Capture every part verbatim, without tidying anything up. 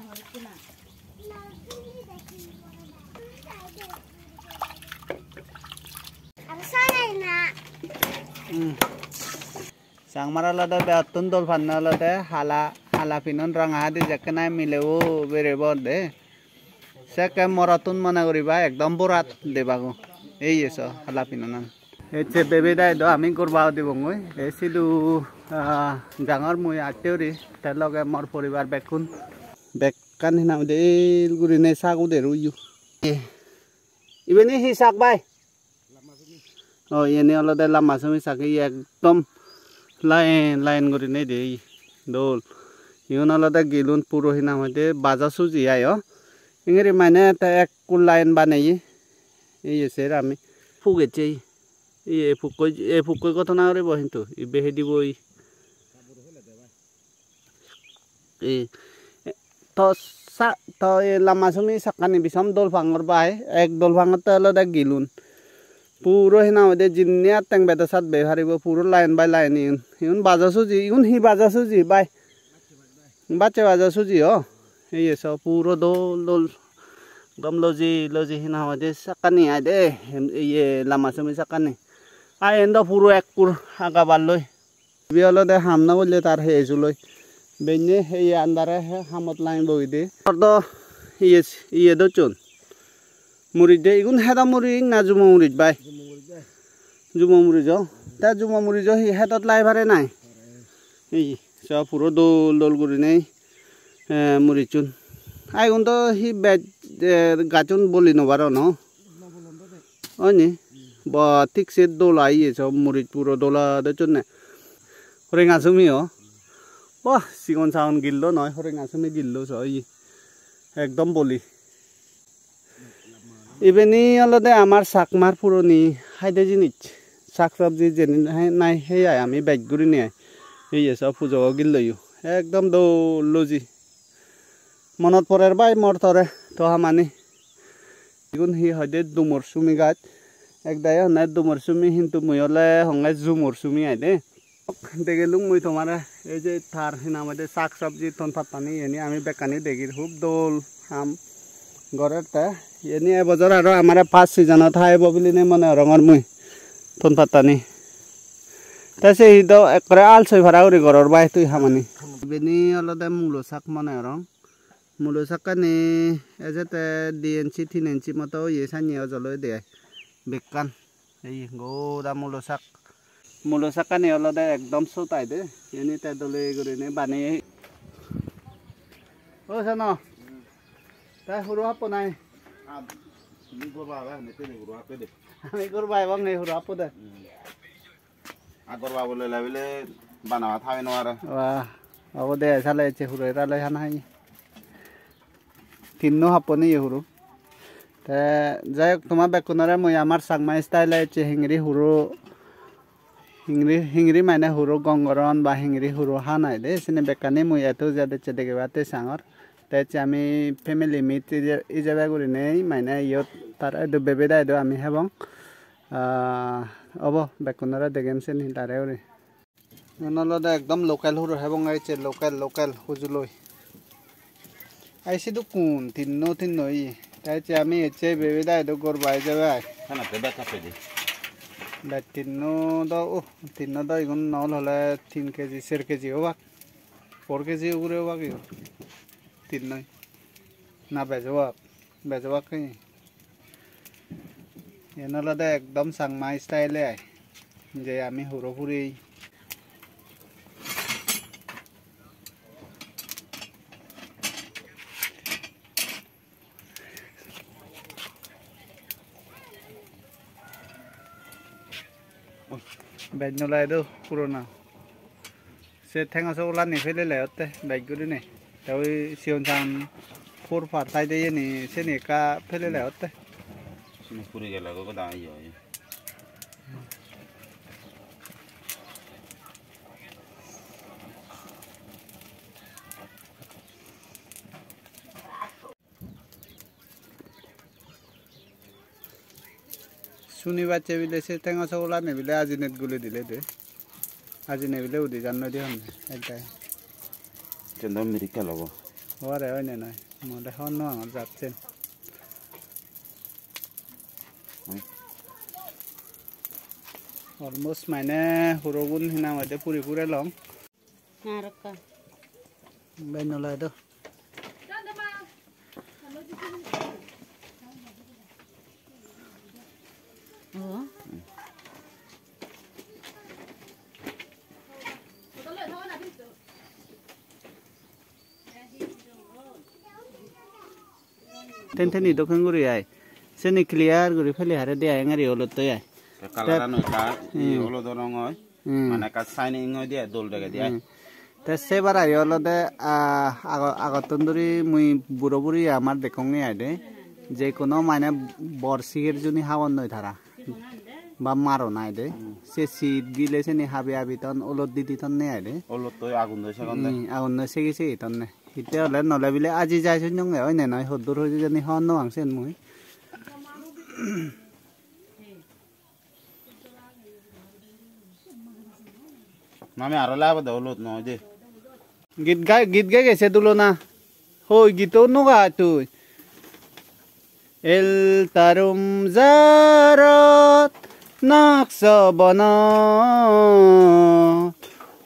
Hmm. Changmar olode begottun dol panne olode hala, hala pinon ranga hadi jekke nahi milebo berebo de. Sekke morottun mone guriba ekdom borat debago. Ei eso hala pinonan. Ecche bebe dai do ami gorba udibongoi. Ei sidu, ah, jangor mui atte uri, te loge mor poribar bekkun. Bekkan hinang hoide el gurine sag uder uyu. Ibeni hi sag bai? Oh, iyeni olode lamba sumi sag, iye ekdom line line gurinei de, iye dol. Igun olode gilun puro hinang hoide baja suji ayo. Ingiri mane te ekko line baneye. Iye ser ami. Pugecche. Iye pukkoi, e pukkoi ghotona guribo hintu. Ibe hedibo i. E, to sa-, to e lamba sumi sakkani bisom dol pangor bai, ek dol pangotte olode gilun. Puro hinang hoide jinni atteng bedo sat bej paribo, puro line by line igun. Igun bajo suji, igun hi bajo suji bai? Bacche bajo suji o. Iye so puro dol dol. Ekdom loji loji hinang hoide sakkani ai de. Iye lamba sumi sakkani. Ai iyen do puro ekkur aga balloi. Ibe olode ham no golle tar he ejuloi. Benne he andare he hamot lang bogide. Tor do iye, iye docchon. Muris de, igun hedo muris na jumo muris bai? Jumo muris o. Ta jumo muris o hi hedot lai pare nai? Ei, so puro dol dol gurinei, eh, murichun. Ai igun do hi bej, eh, gachun boli no paro no? Oi ni? Ba, thik se dol ai iye, so muris puro dola docchonne. Horenga sumi o. Wah, sigon sagon gillo noi, horenga sumi gillo so iye. Ekdom boli. Ibeni olode amar Chakmar puroni haide jinis. Sak sobji jeni hai nai hei ai ami bej gurinei ai. Iye so pujo gilloyo. Ekdom dol loji. Monot porer bai mor tore to hamani. Igun hi hoide dumor sumi gaj. Ek dagi honne dumor sumi hintu mui ole honge jumor sumi ai de. Degelung mui tomare ei je tar hinang hoide sak sobji ton pattani iyeni ami bekkani degir hub dol ham gorer te. Iyeni ebojor aro amare first seasonot haibo bilinei mone gorongor mui ton pattani. Te se hi do ekkore alsoi para guri goror bai tui hamani. Ibeni olode mulo sak mone gorong. Mulo sakkani ejette di inchi tin inchi moto oye sanne ojol oyede ai bekkan. Ei goda mulo sak. Mulo sakkani olode ekdom sot ai de. Iyeni te dole gurinei baneye. O seno. Te huro happo nai? Ami gorba ebong, ei huro happo de. Agor babo lele bile bana bhat habi no pare. Wah, obo de sale ecche hure rale han hai. Tinno happo ni huro. Te jai hok, toma bekkunore mui amar Changma style ecche hingiri huro, hingiri, hingiri mane huro gongoron ba hingiri huro han ai de. Sini bekkani mui eto jade ecche degebatte sangor. Te ecche ami family meet ije-, ijebe gurinei mane iyot tar edu bebe da edu ami hebong. Ah, obo, bekkunore degem sen hi tare uri. Iyan olode ekdom local huro hebong, ecche local, local hujuloi. Ai sidukkun tinno, tinno oye. Te ecche ami ecche bebe da edu gorba ijebe ai. Hana te bek ape di. Bek tinno do, uh, tinno do igun nol hole tin keji, ser keji obak. Four keji ugure obak igun. Tinnoi. Na bej obak? Bej obak hi? Iyen olode ekdom Changma style ai. Je ami huro puri. Bej nolai do purona. Se tenga sogolanni pelele otte bej gurinei. Te ui sigon sagon por par taide yeni seni ekka pelele otte. Sini puri gele go goda iyo iyo. Suni bacche bile se tenga sogolanni bile ajinet guli dile de. Ajinei bile udi jan noi de honne ek dagi. Iyen do miracle obo. Hobare oine noi, mode hobor no pangor jat sen. Almost mane hurogun hinang hoide puri purelong. Arokka. Bai nolai do. Oh. Ten teni dokken guri ai. Seni clear guri pele hare de ai engari olot toi ai. Te colour-an ekka, hmm, olot rong oi. Hmm. Mane ekka shining oi de ai, dol dege de ai. Hmm. Te sebar ai olode, ah, ago-, agottun duri mui buro buri amar dekkong ai de. Je kono mane bor sigir juni habon noi tara. Ba maron ai de. Hmm. Se sit gile seni habi habi ton olot di di tonne ai de. Olot toi agun doi segon de. Hmm, agun doi segi segi tonne. Hitte ole nole bile aji jai sunnonge oine noi hoddur hoi jani hobor no pang sen mui. Mami aro labo de olot noi de. Git gai, git gai gese dulo na. Hoi gito no gai tui. El tarum jarot nakso bonot,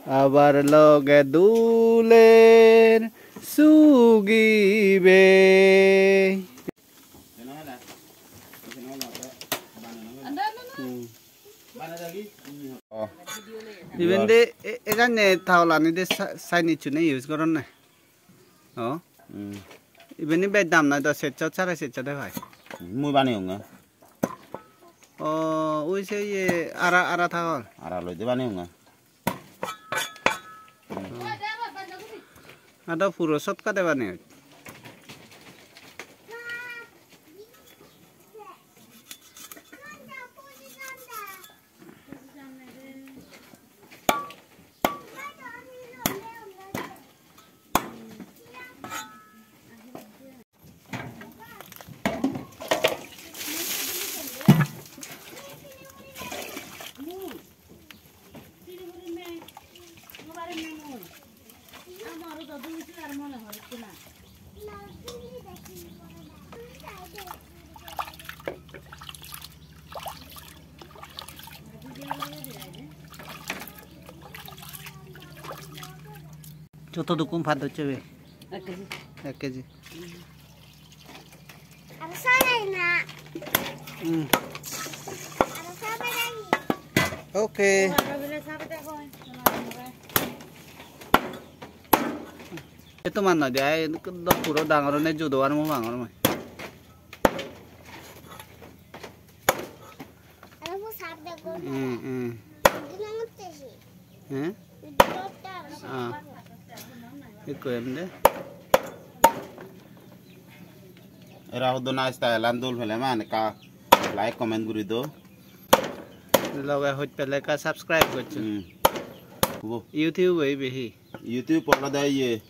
abar loge duler sugibe. Hmm. Iben de e-, eganne towel ani de sa-, Chinese-une use goronne. Oh. Hmm. Ibeni bej dam noi do, setso, sare setso de pai. Mui baneyonge. Oh, ui se ye ara, ara towel. Ara loi de baneyonge. Ado puro shortcut e baneyoi. Joto dukkun pat docche be? Ek kg. Ek kg. Aro sabe na. Hmm. Aro sabe na. Okay. Aro bile sabe de hoi. Eto man noi de, ai do puro dangor ne judo ar mo bangor mo. Aro mo sabe de go. Hmm, hmm. Dina ngotte si. He? Ah. Ikko em de. Era hudu na style an dol pele man ekka like comment guri do. Loge hoj pele ekka subscribe goccho. Hmm. Wo. YouTube e ibe hi? YouTube olode iye.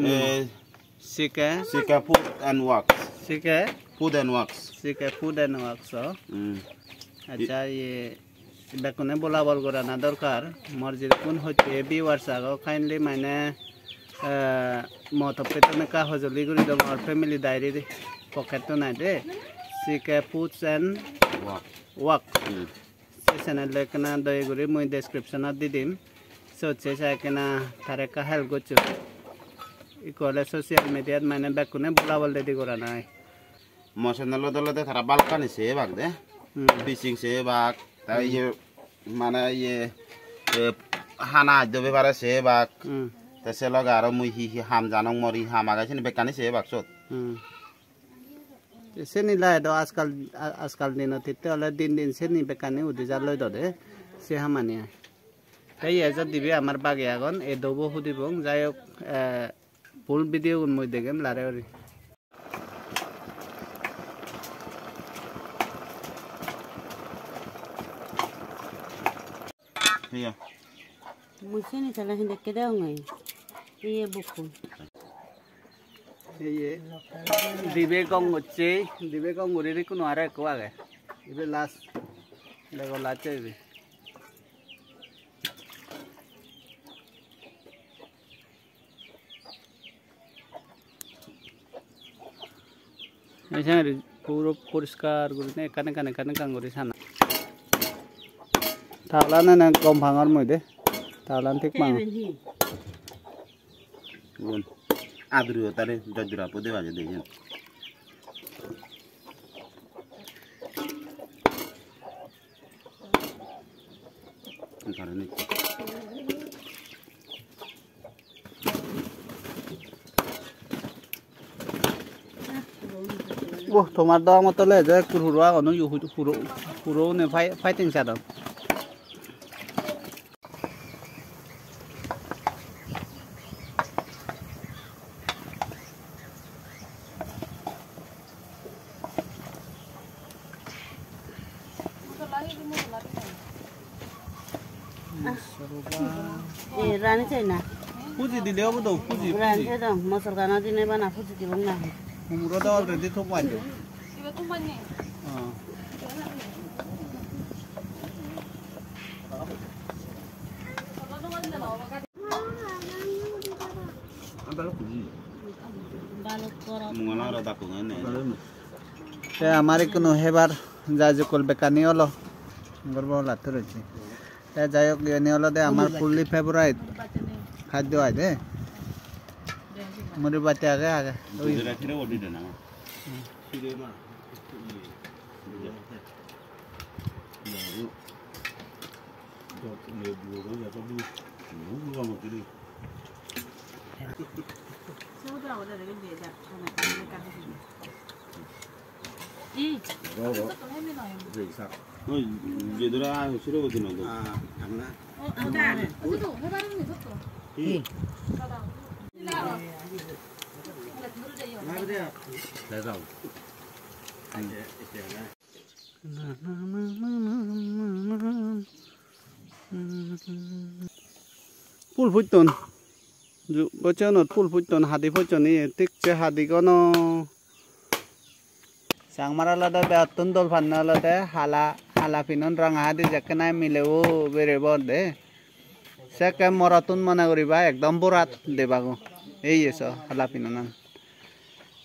Eh, Sike. Sike Food and Works. Sike. Food and Works. Sike Food and Works, oh. Hmm. Accha, iye bekkune bolabol gorana dorkar. Mor jidukkun hotte viewers ago, kindly mane, eh, mo toppettun ekka hojoli guri do, mor family diary di pocket-tun ai de. Sike Foods and Work. Work. Hmm. Se channel ekkena doye guri mui description-ot di dim. Sot se sai ekkena tare ekka help goccho. Ikko ole social media-t mane bekkune bolabol dedi gorana ai. Mo channel-ot olode tara balokkani sebak de. Hmm. Fishing sebak, ta iye mane iye, eh, hana addo bepare sebak. Hmm. Te se loge aro mui hi hi ham janong, mor hi ham age sini bekkani sebak sot. Hmm. Te seni lai do ajkal, a-, ajkal dinot hitte ole din din seni bekkani udi jar loi do de, se hamani ai. Te iye jot dibe amar bagi agon, ei dobo hudibong, jai hok, eh, full video gun mui degem lare guri. Iya. Mui seni sale hindekke degongge. Iye bukkun. Iye. Dibe gong gocche, dibe gong guri ikkuno aro ekko age. Ibe last. Dego last ibe. Ei sengori puro poriskar gurinei ekkan ekkan, ekkan ekkan guri sana. Taulan ene gom pangor mui de. Taulan thik pangor. Iben hi? Igun aduri otare jojjora pode baje de iyen. Kareni. Bo, tomar do amot ole je ekkur huro agon, oyo hu-, huro, huro une fai-, fighting sadon. Eh, rani chai na. Puji dile obo do, puji, rani puji. Chai dong, mosol gana dine bana puji dibong na. Humuro do already thok pai do. Ibe thok pai ni? Ah. Te amar ekkunu hebar jai jokkol bekkani olo. Gorbo holat tulochi. Te jai hok, iyeni olode amar fully favorite khaddo ai de. Muri bati age age. Oi. Oi, je dora suro bodi no do. Phul putton. Ju-, gocche unot phul putton, hadi pocchon iye, thik se hadi gono. Changmar olode begottun dol panne olode hala, hala pinon, ranga hadi jekke nahi milebo berebo de. Sekke morottun mone guriba ekdom borat debago. Ei eso hala pinonan.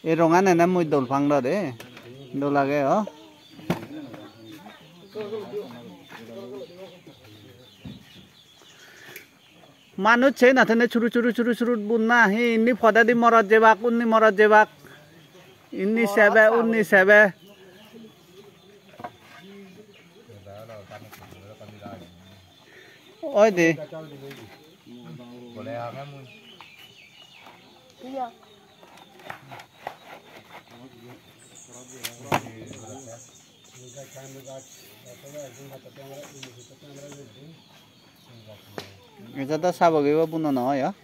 Ei rongan ene mui dol pang do de. Dol age o. Manuj sei na tene churu churu churu churu bunna hi indi podedi morot jebak, undi morot jebak. Indi sebe, undi sebe. Oi de. Ejo do sabok ibo buno no oi, o.